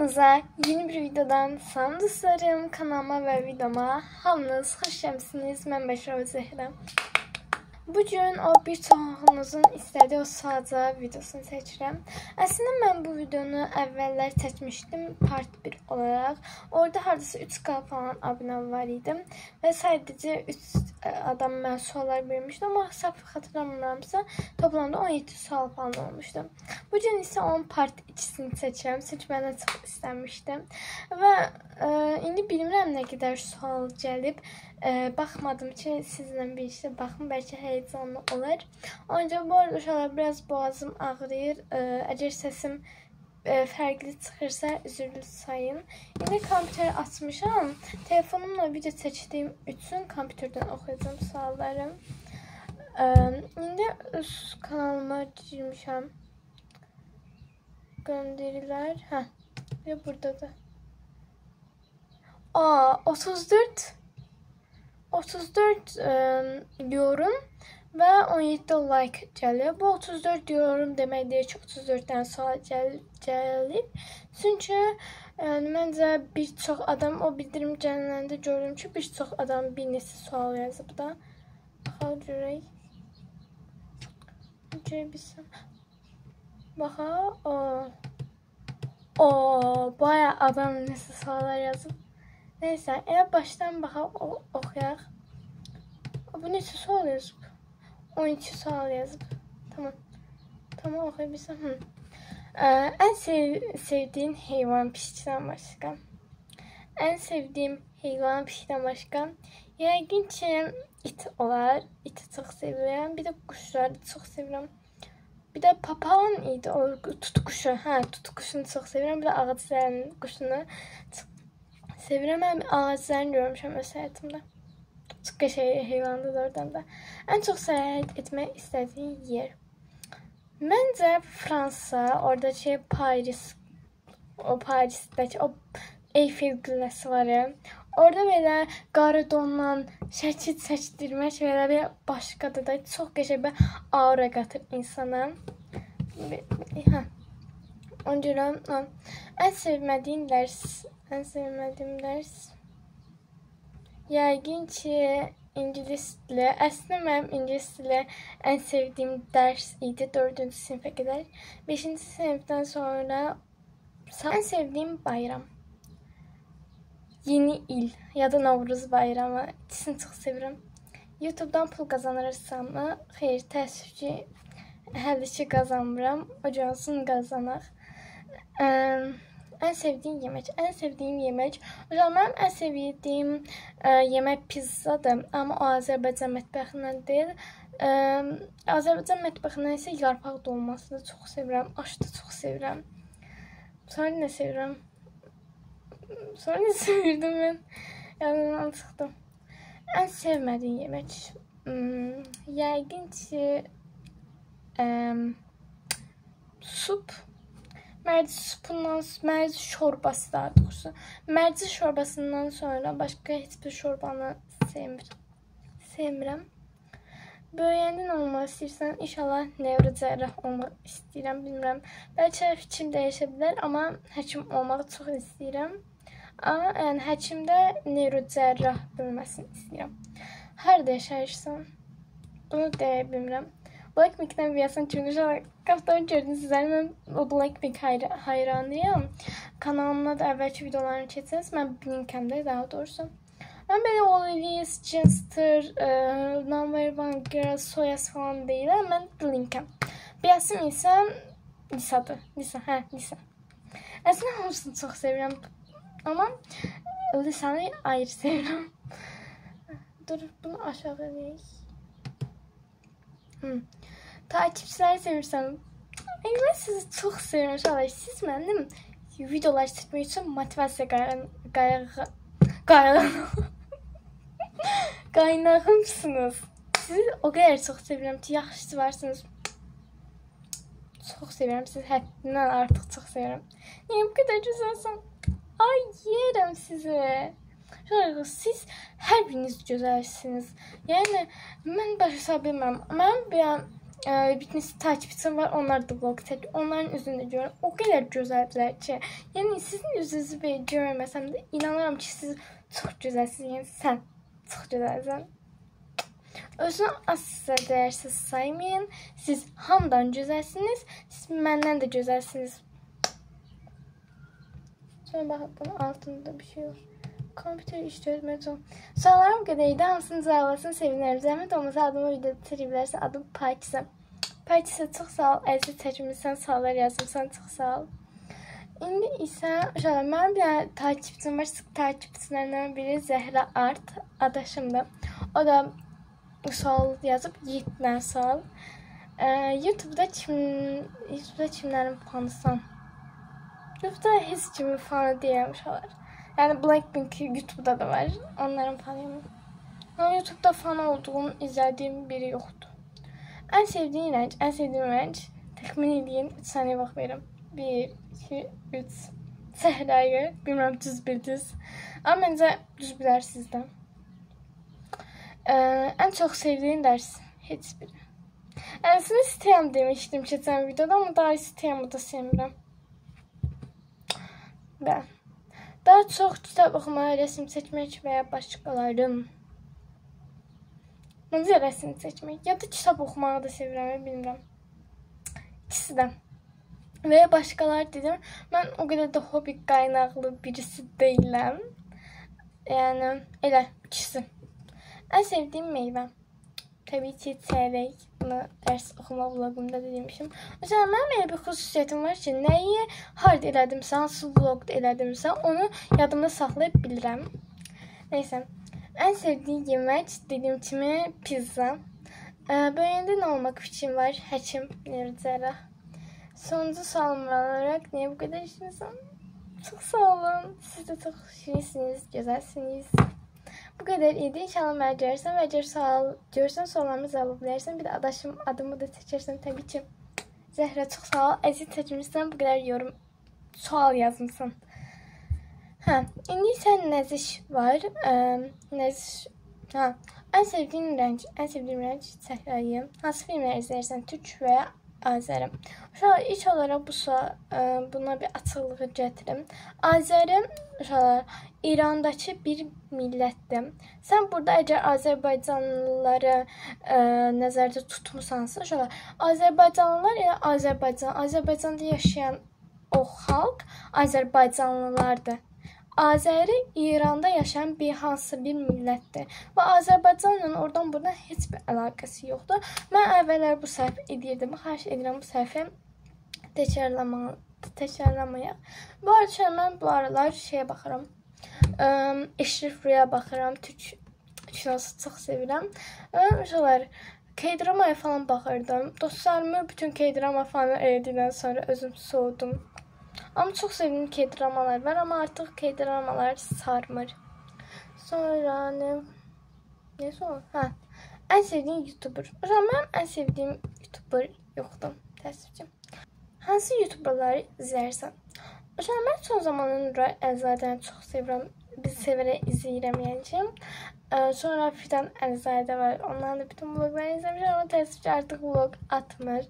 Hamınıza yeni bir videodan salam dostlarım, kanalıma ve videoma hamınız xoş gəlmisiniz. Mən Bəşirova Zehra. Bugün o bir çoxunuzun istədiyi o sual-cavab videosunu çəkirəm. Əslində mən bu videonu əvvəllər çəkmişdim part 1 olaraq. Orada hardasa 3K falan abunəm var idi və sadəcə 3 adam mənə suallar vermişdi, amma səhv xatırlamıramsa toplamda 17 sual falan olmuşdu. Bugün isə onun part 2-sini çəkirəm, çünki məndən çox istənmişdi. Və indi bilmirəm nə qədər sual gəlib. Baxmadım ki, sizinlə bir işdə baxım, bəlkə həyəcanlı olar. Ancaq bu arada uşaqlar, biraz boğazım ağrıyır. Əgər səsim fərqli çıxırsa, üzürlü sayın. İndi kompüteri açmışam. Telefonumla video çəkdiyim üçün kompüterdən oxuyacağım sualları. İndi öz kanalıma girmişəm. Göndərilər. Hə, buradadır. Aa, 34 yorum və 17 like gəlir. Bu 34 yorum demək deyil ki, 34 dənə sual gəlib. Çünki yəni, məncə bir çox adam o bildirim gələndə gördüm ki, bir çox adam bir neçə sual yazıb da. Baxaq görək. Görə bilsəm. Baxaq. O, bayağı adam neçə suallar yazıb. Neyse, elə başdan baxaq, oxuyaq. Bu neçə sual yazıb? 12 sual yazıb. Tamam. Tamam, oxuya bilsəm. Ən sevdiğin heyvan pişikdən başqa. Ən sevdiyim heyvan pişikdən başqa. Yəqin ki, it olar. İti çox sevirəm. Bir də quşları çox sevirəm. Bir də papağan idi, o tutquşu. Hə, tutquşunu çox sevirəm. Bir də ağacların quşunu sevirəm. Mən ağaclarını görmüşəm öz həyatımda. Çox qəşəng heyvandır oradan da. Ən çox səyahət etmək istədiyin yer? Məncə Fransa, oradakı Paris, o Parisdəki o Eiffel qülləsi var ya. Orada belə qarı donla şəkil çəkdirmək belə bir başqadır da. Çox qəşəng bir aura qatır insana. Hə. Ona görə ən sevmədiyim dərs. Ən sevmədiyim dərs yəqin ki, ingilis dili. Əslində mənim ingilis dili ən sevdiyim dərs idi 4-cü sinifə qədər. 5-ci sinifdən sonra ən sevdiyim bayram. Yeni il ya da Novruz bayramı. İkisini çox sevirəm. YouTube'dan pul qazanırsam mı? Xeyr, təəssüf ki, hələ ki qazanmıram. O gün olsun qazanaq. Ən sevdiyim yemək. Ən sevdiyim yemək. Hocam, mənim ən sevdiyim yemək pizzadır. Amma o Azərbaycan mətbəxindən deyil. Azərbaycan mətbəxindən isə yarpaq dolmasını çox sevirəm. Aşı da çox sevirəm. Sonra nə sevirəm? Sonra nə sevirdim mən? Yadımdan çıxdım. Ən sevmədiyim yemək. Yəqin ki, sup. Mərci supundan, mərci şorbası daha doğrusu. Mərci şorbasından sonra başqa heç bir şorbanı sevmirəm. Böyüyəndə nə olmaq istəyirsən? İnşallah nevrocərrah olmaq istəyirəm, bilmirəm. Bəlkə fikrim dəyişə bilər, amma həkim olmağı çox istəyirəm. Amma yəni, həkimdə nevrocərrah bölməsini istəyirəm. Harada yaşayırsan? Bunu deyə bilmirəm. Blackpink'dən bir yasan kimi qapıdan gördünüz sizlər. Mən o Blackpink hayranıyam. Kanalımda da əvvəlki videolarını keçsəniz, mən Blink'əm də daha doğrusu. Mən belə Olivies, Jinster, Number One Girl, Soyas falan deyiləm. Mən Blink'əm. Biyasım isə Lisa'dır. Lisa, hə, Lisa. Əslində hamısını çox sevirəm. Amma Lisa'nı ayrı sevirəm. Dur, bunu aşağı eləyək. Takipçiləri sevirsən. Mən sizi çox sevirəm uşaqlar. Siz mənim videolar çəkmək üçün motivasiya qaynağımsınız. Sizi o qədər çox sevirəm ki, yaxşısı varsınız. Çox sevirəm sizi, həddindən artıq çox sevirəm. Niyə bu qədər gözəlsən? Ay, yerəm sizi. Uşaqlar, siz hər biriniz gözəlsiniz. Yəni, mən başa sala bilmirəm. Mənim bir an Bir takipçim var, onlar da vlog çəkir. Onların üzünü də görürəm. O qədər gözəldirlər ki, yəni sizin üzünüzü belə görməsəm də inanıram ki, siz çox gözəlsiniz. Yəni sən çox gözəlsən. Özünü asla dəyərsiz saymayın. Siz hamıdan gözəlsiniz. Siz məndən də gözəlsiniz. Sonra baxın, bunun altında bir şey yox. Kompüter işlətmək üçün. Suallarım qədər idi. Hamısını cavablasın, sevinərəm. Zəhmət olmasa adımı videoda çəkə bilərsən. Adım Pakizə. Pakizə, çox sağ ol. Əziz çəkmişsən, suallar yazmışsan, çox sağ ol. İndi isə uşaqlar, mənim bir dənə takipçim var. Sıx takipçilərindən biri Zəhra Art, adaşımdır. O da sual yazıb, 7 dənə sual. YouTube'da kimlərin fanısan? YouTube'da heç kimin fanı deyiləm uşaqlar. Yəni Blackpink YouTube'da da var. Onların fanıyım. Ama YouTube'da fan olduğum, izlədiyim biri yoxdur. Ən sevdiğin rəng, ən sevdiyim rəng təxmin edin. 3 saniyə vaxt verirəm. 1, 2, 3. Səhrayı. Bilmirəm düz bildiniz. Amma məncə düz bilərsiniz də. Ən çox sevdiğin dərs? Heç biri. Əslində STEM demişdim keçən videoda, amma daha STEM-i da sevmirəm. Bəli. Daha çox kitab oxumağı, rəsm çəkmək və ya başqalarım. Məncə rəsm çəkmək ya da kitab oxumağı da sevirəm, bilmirəm. İkisi də. Və ya başqaları dedim. Mən o qədər də hobi qaynaqlı birisi deyiləm. Yəni elə ikisi. Ən sevdiyim meyvə. Təbii ki, çərək. Bunu dərs oxuma vlogumda da demişim. Məsələn, mənim elə bir xüsusiyyətim var ki, nəyi harda elədimsə, hansı vlogda elədimsə, onu yadımda saxlaya bilirəm. Neysə, ən sevdiyim yemək, dediyim kimi pizza. Böyüyəndə nə olmaq fikrim var? Həkim, neurocərrah. Sonuncu sualım olaraq, niyə bu qədər şirinsən? Çox sağ olun. Siz də çox şirinsiniz, gözəlsiniz. Bu qədər idi. İnşallah mənə görürsən və əgər sual görürsən, suallarımı cavab bilərsən. Bir də adaşım adımı da çəkərsən təbii ki. Zəhra, çox sağ ol. Əziz çəkmişsən, bu qədər yorum, sual yazmışsan. Hə, indi isə Nəziş var. Nəziş, hə, ən sevdiyim rəng, ən sevdiyim rəng səhrayı. Hansı filmlər izləyirsən? Türk və ya Azəri. Uşaqlar, ilk olaraq bu sual, buna bir açıqlığı gətirim. Azəri, uşaqlar, İrandakı bir millətdir. Sən burada əgər Azərbaycanlıları nəzərdə tutmusansa, uşaqlar, Azərbaycanlılar elə Azərbaycan, Azərbaycanda yaşayan o xalq Azərbaycanlılardır. Azəri İranda yaşayan bir hansı bir millətdir və Azərbaycanla oradan buradan heç bir əlaqəsi yoxdur. Mən əvvəllər bu səhv edirdim. Xahiş edirəm bu səhvi təkrarlamayaq. Bu arada mən bu aralar şeyə baxıram. Eşref Rüya baxıram. Türk kinosu çox sevirəm. Mən uşaqlar K-dramaya falan baxırdım. Dostlarımı bütün K-drama falan elədikdən sonra özüm soğudum. Amma çox sevdiyim K-dramalar var, amma artıq K-dramalar sarmır. Sonra nə sonra? Hə, ən sevdiyim YouTuber. O zaman mənim ən sevdiyim YouTuber yoxdur, təəssüf ki. Hansı YouTuberları izləyirsən? O zaman mən son zamanlar Nuray Əlizadəni çox sevirəm. Biz sevərək izləyirəm yəni ki. Sonra Fidan Əlizadə var. Onların da bütün vloglarını izləmişəm, amma təəssüf ki artıq vlog atmır.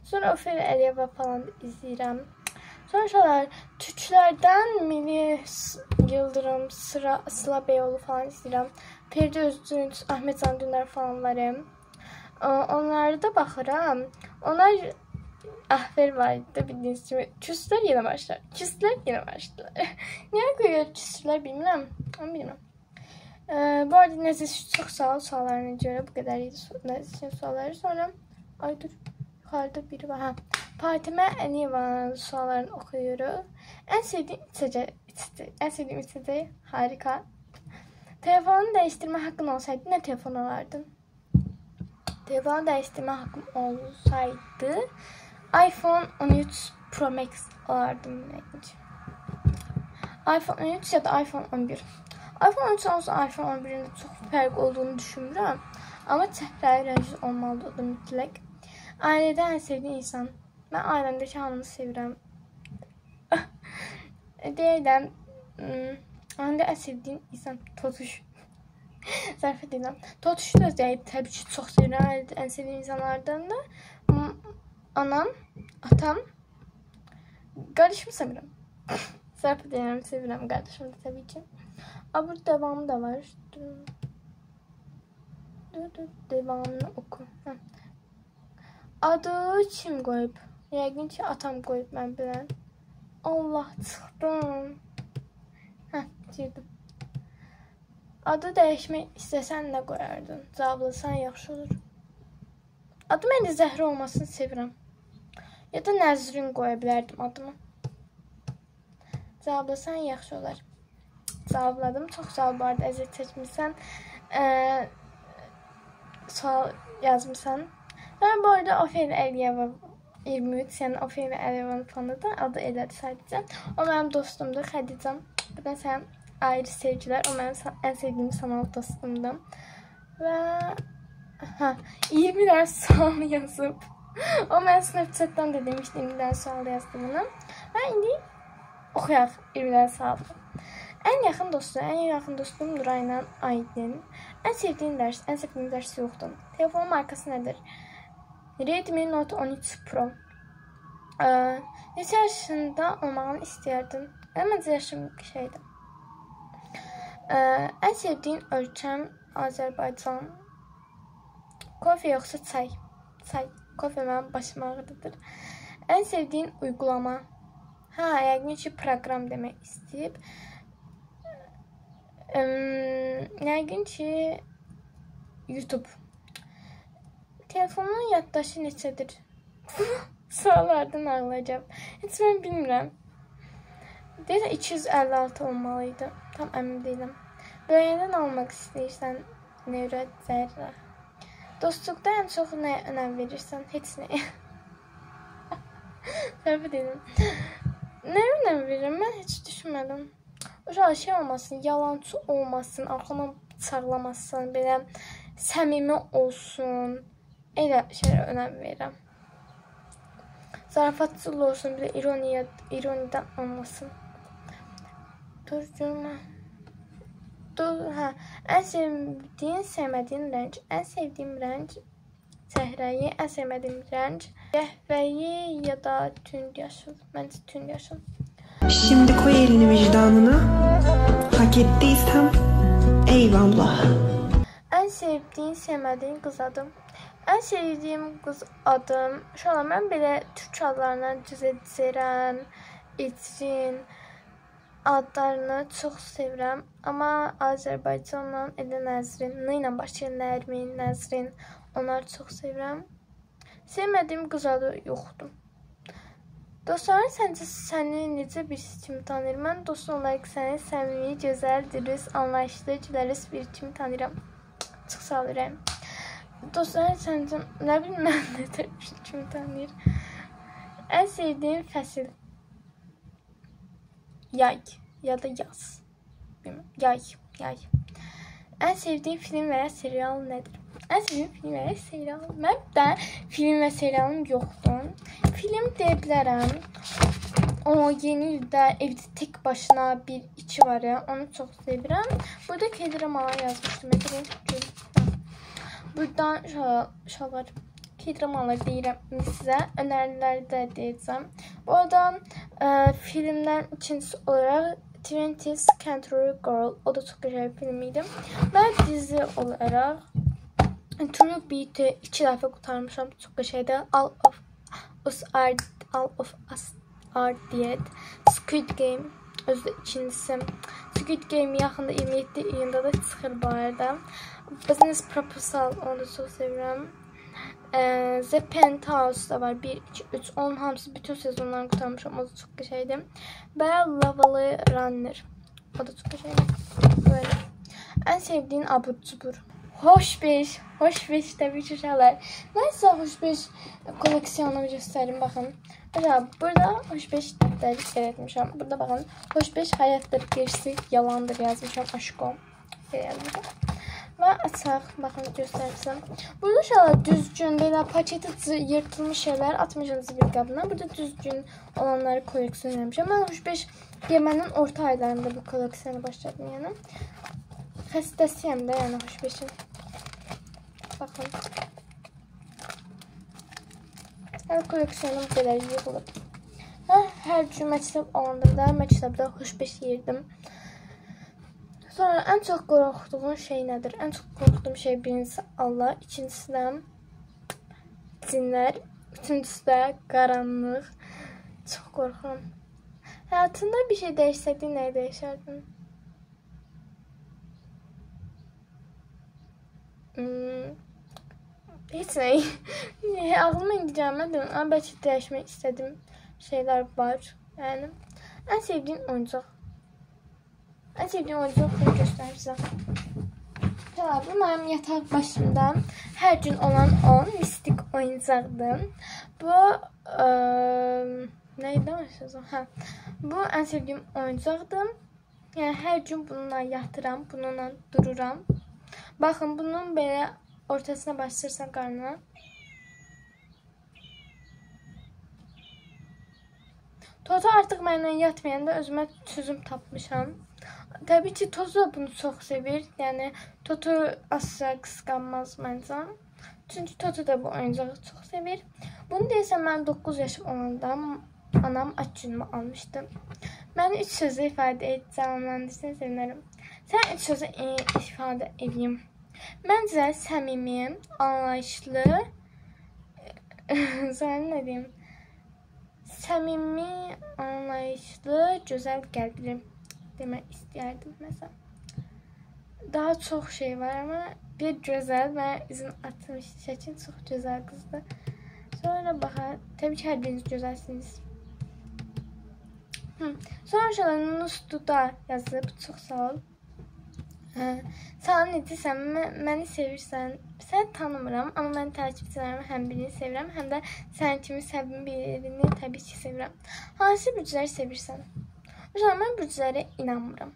Sonra Ofel Əliyeva falan da izləyirəm. Sonra uşaqlar, türklərdən Milli Yıldırım, Sıla Beyoğlu falan izləyirəm. Ferdi Özdünç, Ahmet Can Dündar falan var. Onlara da baxıram. Onlar ahver var idi bildiyiniz kimi. Küslər yenə başlar. Küslər yenə başlar. Niyə görə küslər bilmirəm. Onu bilmirəm. Bu arada Nəziş çox sağ ol suallarına görə. Bu qədər idi Nəzişin sualları. Sonra, ay dur, yuxarıda biri var. Hə. Fatimə Əliyeva suallarını oxuyuruq. Ən sevdiyim içəcək, ən sevdiyim içəcək harika. Telefonu dəyişdirmə haqqın olsaydı nə telefon alardın? Telefonu dəyişdirmə haqqım olsaydı iPhone 13 Pro Max alardım yəqin ki. iPhone 13 ya da iPhone 11. iPhone 13 olsa iPhone 11-in də çox fərq olduğunu düşünmürəm. Amma çəhrayı rəngli olmalıdır, o da mütləq. Ailədə ən sevdiyim insan. Mən ailəmdəki hamını sevirəm. Deyirəm, ailədə ən sevdiyim insan Totuş. Zərfət deyirəm. Totuşu da təbii ki, çox sevirəm. Ən sevdiyim insanlardan da. Anam, atam, qardaşımı sevirəm. Zərfət deyirəm, sevirəm qardaşımı da təbii ki. Burada devamı da var. Dur, devamını oku. Hə. Adı kim qoyub? Yəqin ki, atam qoyub, mən bilən. Allah, çıxdım. Hə, girdim. Adı dəyişmək istəsən nə qoyardın? Cavablasan yaxşı olur. Adım indi Zəhra olmasını sevirəm. Ya da Nəzrin qoya bilərdim adımı. Cavablasan yaxşı olar. Cavabladım. Çox sağ ol bu arada, əziyyət çəkmirsən. Sual yazmısan. Ben bu arada Ofelia Əliyeva 23, yəni Ofelia Əliyevanın fanıdır. Adı elədir sadəcə. O mənim dostumdur, Xədicəm. Buradan sənə ayrı sevgilər. O mənim ən sevdiyim sanal dostumdur. Və 20 dənə sual yazıb. O mən Snapchat'dan da demişdi 20 dənə sual yazdığını. Və indi oxuyaq 20 dənə sual. Ən yaxın dostum, ən yaxın dostum Nurayla Aydın. Ən sevdiyin dərs, ən sevdiyim dərs yoxdur. Telefonun markası nədir? Redmi Note 13 Pro. Neçə yaşında olmağını istəyərdin? Məncə yaşım şeydir. Ən sevdiyin ölkəm Azərbaycan. Kofe yoxsa çay? Çay. Kofe mənim başım ağrıdır. Ən sevdiyin uygulama? Hə, yəqin ki, proqram demək istəyib. Yəqin ki, YouTube. Telefonun yaddaşı neçədir? Suallardan ağlayacağım. Heç mən bilmirəm. Deyəsən 256 olmalıydı. Tam əmin deyiləm. Böyüyəndə nə olmaq istəyirsən? Nevrə, zərrə. Dostluqda ən çox nəyə önəm verirsən? Heç nəyə. Tərəfə deyiləm. Nəyə önəm verirəm? Mən heç düşünmədim. Uşaq şey olmasın, yalançı olmasın, arxadan bıçaqlamasın, belə səmimi olsun. Elə şeylərə önəm verirəm. Zarafatçıl olsun, bir də ironiyadan olmasın. Dur, görmə. Dur, hə. Ən sevdiyin, sevmədiyin rəng. Ən sevdiyim rəng səhrayı, ən sevmədiyim rəng qəhvəyi ya da tünd yaşıl. Məncə tünd yaşıl. Şimdi koy elini vicdanına. Hak ettiysem eyvallah. Ən sevdiyin, sevmədiyin qız adım. Ən sevdiyim qız adım. Uşaqlar, mən belə türk adlarından Cüzə, Ecrin adlarını çox sevirəm. Amma Azərbaycanla elə Nəzrin, N ilə başlayır, Nərmin, Nəzrin, onları çox sevirəm. Sevmədiyim qız adı yoxdur. Dostların səncə səni necə bir kimi tanıyır? Mən dostun olaraq səni səmimi, gözəl, dürüst, anlayışlı, gülərüz bir kimi tanıyıram. Çox sağ ol ürəyim. Dostların səncə, nə bilim mən necə bir kimi tanıyır? Ən sevdiyim fəsil? Yay ya da yaz. Bilmem. Yay, yay. Ən sevdiyim film və ya serial nədir? Ən sevdiyim film və ya serial. Mənim də film və serialım yoxdur. Film deyə bilərəm. O yeni ildə evdə tək başına bir içi var ya, onu çox sevirəm. Burada K-dramalar yazmışdım. Buradan uşaqlar K-dramalar deyirəm sizə. Önəriləri də deyəcəm. Bu arada filmdən ikincisi olaraq 20th Century Girl. O da çox gözəl bir film idi. Və dizi olaraq True Beauty 2 dəfə qurtarmışam. Çox qəşəngdir. All of Us Are Dead. Squid Game özü də ikincisi. Squid Game yaxında 27 iyunda da çıxır bu arada. Business Proposal, onu da çox sevirəm. The Penthouse da var. 1, 2, 3. Onun hamısı bütün sezonlarını qurtarmışam. O da çox qəşəngdir. Və Lovely Runner. O da çox qəşəngdir. Böyle. Ən sevdiyin abur cubur. Hoş beş. Hoş beş təbii ki uşaqlar. Mən sizə hoş beş koleksiyonumu göstərim. Baxın. Burada hoş beş dəftəri yaratmışam. Burada baxın. Hoş beş həyatdır, gerisi yalandır yazmışam. Aşko. Yazmışam. Və açaq. Baxın göstərim sizə. Burada uşaqlar düzgün, belə paketi yırtılmış şeylər atmışam zibil qabına. Burada düzgün olanları koleksiyon etmişəm. Mən hoş beş yemənin orta aylarında bu koleksiyonu başladım yəni. Xəstəsiyəm də, yəni Xoşbeşin. Baxın. Hər koleksiyonum belə yığılıb. Hər cür məktəb olanda da məktəbdə Xoşbeş yeyirdim. Sonra ən çox qorxduğun şey nədir? Ən çox qorxduğum şey birincisi Allah, ikincisi də cinlər, üçüncüsü də qaranlıq. Çox qorxuram. Həyatında bir şey dəyişsəydin, nəyi dəyişərdin? Heç nəyi. Ağlıma indi gəlmədi, amma bəlkə dəyişmək istədiyim şeylər var. Yəni, ən sevdiyin oyuncaq. Ən sevdiyim oyuncaq göstərim sizə. Bu mənim yataq başımda hər gün olan o mistik oyuncaqdır. Bu nə idi o? Hə. Bu ən sevdiyim oyuncaqdır. Yəni hər gün bununla yatıram, bununla dururam. Baxın, bunun belə ortasına basırsan qarnına. Toto artıq mənimlə yatmayanda özümə çözüm tapmışam. Təbii ki, Toto da bunu çox sevir. Yəni, Toto asla qısqanmaz məncə. Çünki Toto da bu oyuncağı çox sevir. Bunu deyəsən, mən 9 yaşım olanda anam ad günümü almışdı. Məni 3 sözlə ifadə et, canlandırsın, sevinərəm. Sən 3 sözlə ifadə edeyim. Məncə, səmimi, anlayışlı, sonra nə deyim? Səmimi, anlayışlı, gözəl qəlbli demək istəyərdim məsələn. Daha çox şey var, amma bir gözəl, mənə izin atmışdı şəkin, çox gözəl qızdı. Sonra baxar, təbii ki, hər biriniz gözəlsiniz. Sonra uşaqlar Nustuda yazıb, çox sağ ol. Salam necəsən, məni sevirsən, səni tanımıram, amma mən takipçilərimi həm birini sevirəm, həm də sənin kimi səbin birini təbii ki sevirəm. Hansı bürcləri sevirsən? Uşaqlar, mən bürclərə inanmıram.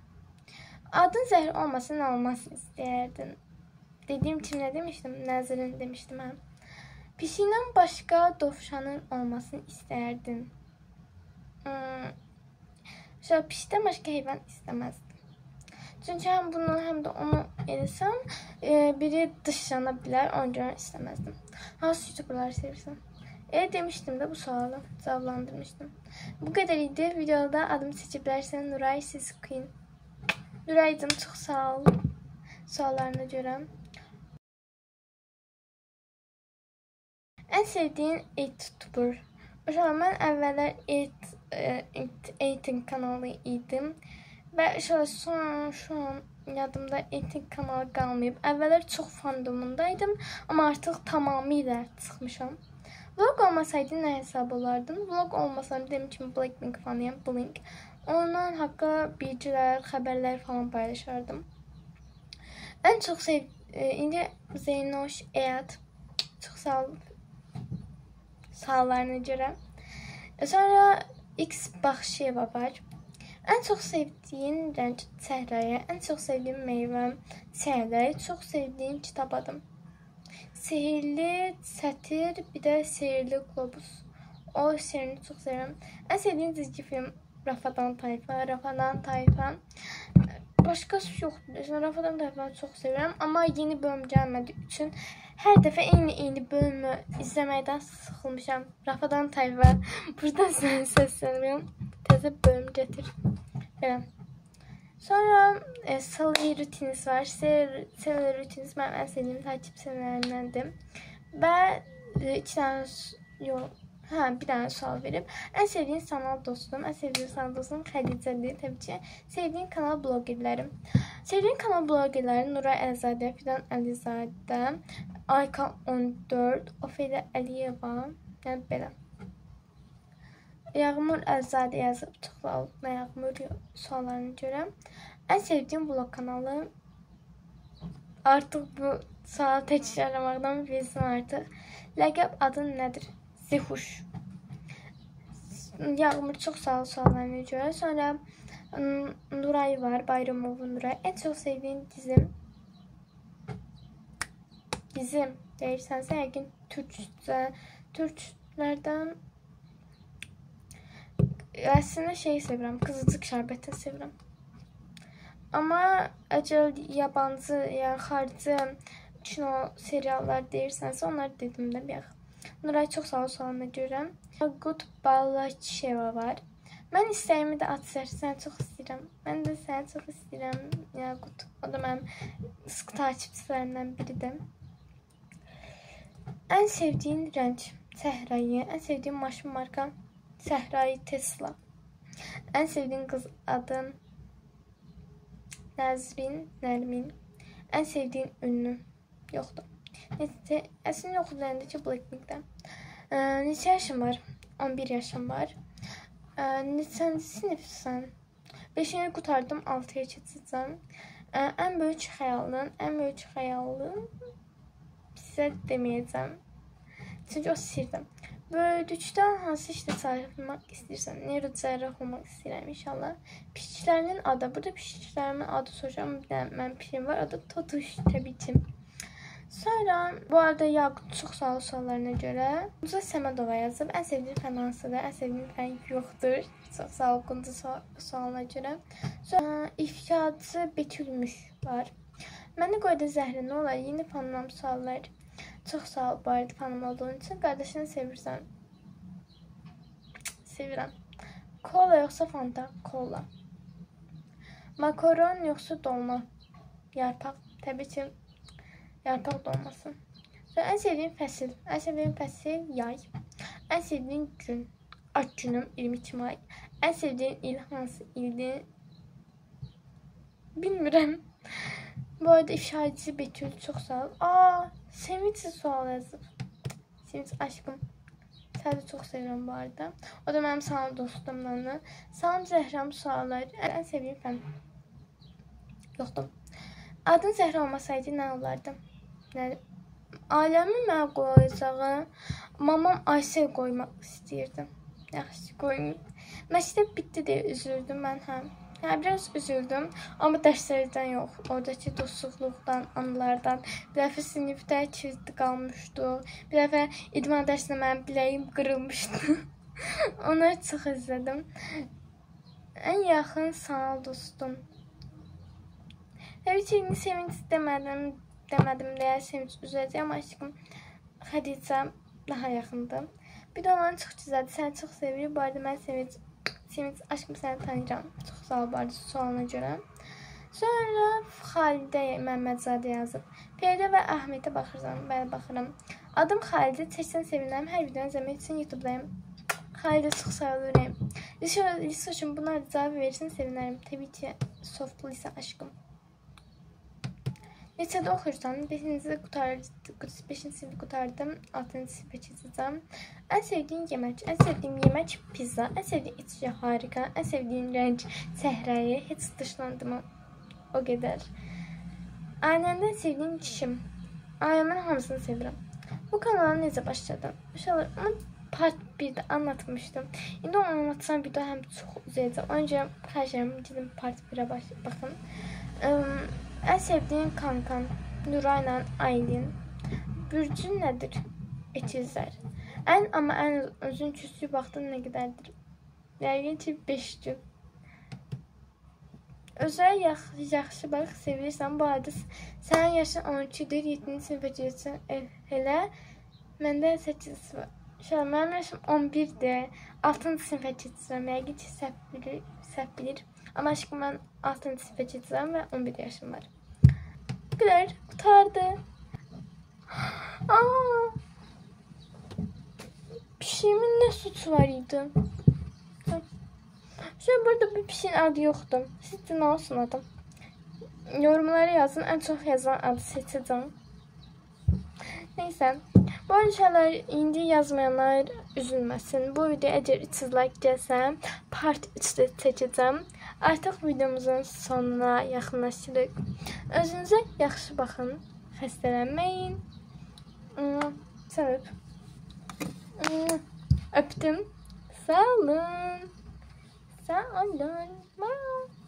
Adın zəhri olmasa nə olmasını istəyərdin? Dediyim kimi nə demişdim? Nəzirin demişdim, hə. Pişikdən başqa dovşanın olmasını istəyərdin. Uşaqlar, pişikdən başqa heyvan istəməzdim. Çünki həm bunu, həm də onu eləsəm, biri dışlana bilər, ona görə istəməzdim. Hansı youtuberları sevirsən? Demişdim də bu sualı, cavablandırmışdım. Bu qədər idi. Videoda adımı seçə bilərsən. Nuray Siz Queen. Nuraycığım, çox sağ ol suallarına görə. Ən sevdiyin YouTuber. Uşaqlar, mən əvvəllər Eating kanalı idim. Və uşaqlar, şu an yadımda Eating kanalı qalmayıb. Əvvəllər çox fandomundaydım, amma artıq tamamilə çıxmışam. Vlog olmasaydı nə hesab olardın? Vlog olmasaydı, dediyim kimi Blackpink fanıyam, Blink. Ondan haqqa bilgilər, xəbərlər falan paylaşardım. Ən çox indi Zeynoş Eyad, çox sağ ol suallarına görə. Sonra X Baxşiyeva var. Ən çox sevdiyim rəng səhraya, ən çox sevdiyim meyvə çələk, çox sevdiyim kitab adım. Sehirli sətir, bir də sehirli qlobus. O serini çox sevirəm. Ən sevdiyim cizgi film Rafadan Tayfa, Rafadan Tayfa. Başqası yoxdur. Rafadan Tayfanı çox sevirəm, amma yeni bölüm gəlmədiyi üçün hər dəfə eyni bölümü izləməkdən sıxılmışam. Rafadan Tayfa, buradan sənə səslənirəm. Təzə bölüm gətir. Belə. Sonra Sally Routines var. Sally Routines mənim ən sevdiyim takipçilərimdəndir. Və bir dənə sual verib. Ən sevdiyim sanal dostum, ən sevdiyim sanal dostum Xədicədir təbii ki. Sevdiyim kanal blogerlərim. Sevdiyim kanal blogerləri Nuray Əlizadə, Fidan Əlizadə, Ayka 14, Ofeliya Əliyeva, yəni belə. Yağmur Əlizadə yazıb, çox sağ ol Yağmur suallarına görə. Ən sevdiyim blog kanalı, artıq bu sualı təkrarlamaqdan bilsin artıq. Ləqəb adın nədir? Zihuş. Yağmur, çox sağ ol suallarına görə. Sonra Nuray var, Bayramova Nuray. Ən çox sevdiyim dizim. Dizim deyirsənsə, yəqin türklərdən əslində şeyi sevirəm, Qızılcıq şərbətini sevirəm. Amma əgər yabancı, yəni xarici kino, seriallar deyirsənsə, onları dedim də bir. Nuray, çox sağ ol sualına görə. Qut Balacheva var. Mən istəyimi də at, səni çox istəyirəm. Mən də səni çox istəyirəm. Yaqut, o da mənim sıx takipçilərimdən biridir. Ən sevdiyin rəng səhrayı, ən sevdiyim maşın marka səhrayı Tesla. Ən sevdiyin qız adın Nəzrin, Nərmin. Ən sevdiyin ünlü yoxdur. Əslində yoxdur deyəndə ki, Blackpink'də. Neçə yaşım var? 11 yaşım var. Neçənci sinifsən? 5-ci qurtardım, 6-ya keçəcəm. Ən böyük xəyalın, sizə deməyəcəm. Çünki o sirdir. Böyüdükdə hansı işdə çalışmaq istəyirsən? Neyrocərrah olmaq istəyirəm inşallah. Pişiklərinin adı. Burada pişiklərimin adı soruşuram. Bir dənə mənim pişiyim var. Adı Totuş təbii ki. Sonra bu arada Yaqut çox sağ ol suallarına görə. Qunca Səmədova yazıb. Ən sevdiyim fən hansıdır? Ən sevdiyim fən yoxdur. Çox sağ ol Qunca sualına görə. Sonra ifşacı Betülmüş var. Məni qoyda zəhri nə olar? Yeni fanlam suallar. Çox sağ ol bu arada fanım olduğun üçün. Qardaşını sevirsən? Sevirəm. Kola yoxsa Fanta? Kola. Makaron yoxsa dolma? Yarpaq. Təbii ki, yarpaq dolması. Sonra ən sevdiyim fəsil. Ən sevdiyim fəsil yay. Ən sevdiyim gün. Ad günüm 22 may. Ən sevdiyim il hansı ildir? Bilmirəm. Bu arada ifşacı Betül çox sağ ol. Aa, Sevinç sual yazıb. Sevinç aşkım. Səni çox sevirəm bu arada. O da mənim salam dostumdandır. Salam Zəhram sualları. Ən sevdiyim fən yoxdur. Adın Zəhra olmasaydı nə olardı? Ailəmin mənə qoyacağı mamam Ayşə qoymaq istəyirdim. Yaxşı qoymayıb. Məktəb bitdi deyə üzüldüm mən həm. Hə, biraz üzüldüm, amma dərslərdən yox, oradakı dostluqdan, anılardan. Bir dəfə sinifdə kilitli qalmışdıq, bir dəfə idman dərsində mənim biləyim qırılmışdı. Onları çox özlədim. Ən yaxın sanal dostum. Təbii ki, indi Sevinç demədim deyə Sevinç üzüləcək, amma aşkım Xədicə daha yaxındır. Bir də onların çox gözəldir, səni çox sevirik. Bu arada mən Sevinç, aşkım səni tanıyıram. Çox sağ ol bu arada sualına görə. Sonra Xalidə Məmmədzadə yazıb. Ferdə və Ahmetə baxırsan, bəli baxıram. Adım Xalidə, çəksən sevinirəm. Hər videonu izləmək üçün YouTube'dayım. Xalidə çox sağ ol ürəyim. Lisa üçün buna cavab verirsən sevinərəm. Təbii ki, soft Lisa aşkım. Neçədə oxuyursan? 5-ci sinif qurtardım, 6-cı sinifə keçəcəm. Ən sevdiyim yemək, ən sevdiyim yemək pizza, ən sevdiyim içki harika, ən sevdiyim rəng səhrayı, heç dışlandım o qədər. Ailəmdən sevdiyim kişim, ailəmin hamısını sevirəm. Bu kanala necə başladım? Uşaqlar, onu part 1-də anlatmışdım. İndi onu anlatsam video həm çox uzayacaq. Ona görə xahiş edirəm, gedin part 1-ə baxın. Ən sevdiyim kankan Nurayla Aylin. Bürcün nədir? Əkizlər. Ən amma ən uzun küslük vaxtın nə qədərdir? Yəqin ki 5 gün. Özə yaxşı bax, sevirsən. Bu arada sənin yaşın 12-dir, 7-ci sinifə gedirsən. Elə məndə 8 var. Şöyle, mənim yaşım 11-dir, 6-cı sinifə keçirəm. Yəqin ki səhv bilir. Amma aşkım mən 6-cı sinifə keçirəm və 11 yaşım var. Bu qədər qurtardı. Aa, pişiyimin nə suçu var idi? Şöyle, burada bir pişiyin adı yoxdur. Sizcə nə olsun adım? Yorumlara yazın. Ən çox yazan adı seçəcəm. Neyse. Bu arada indi yazmayanlar üzülməsin. Bu video əgər 300 like gəlsə, part 3-də çəkəcəm. Artıq videomuzun sonuna yaxınlaşırıq. Özünüzə yaxşı baxın. Xəstələnməyin. Sən öp. Öpdüm. Sağ olun. Sağ olun. Bye.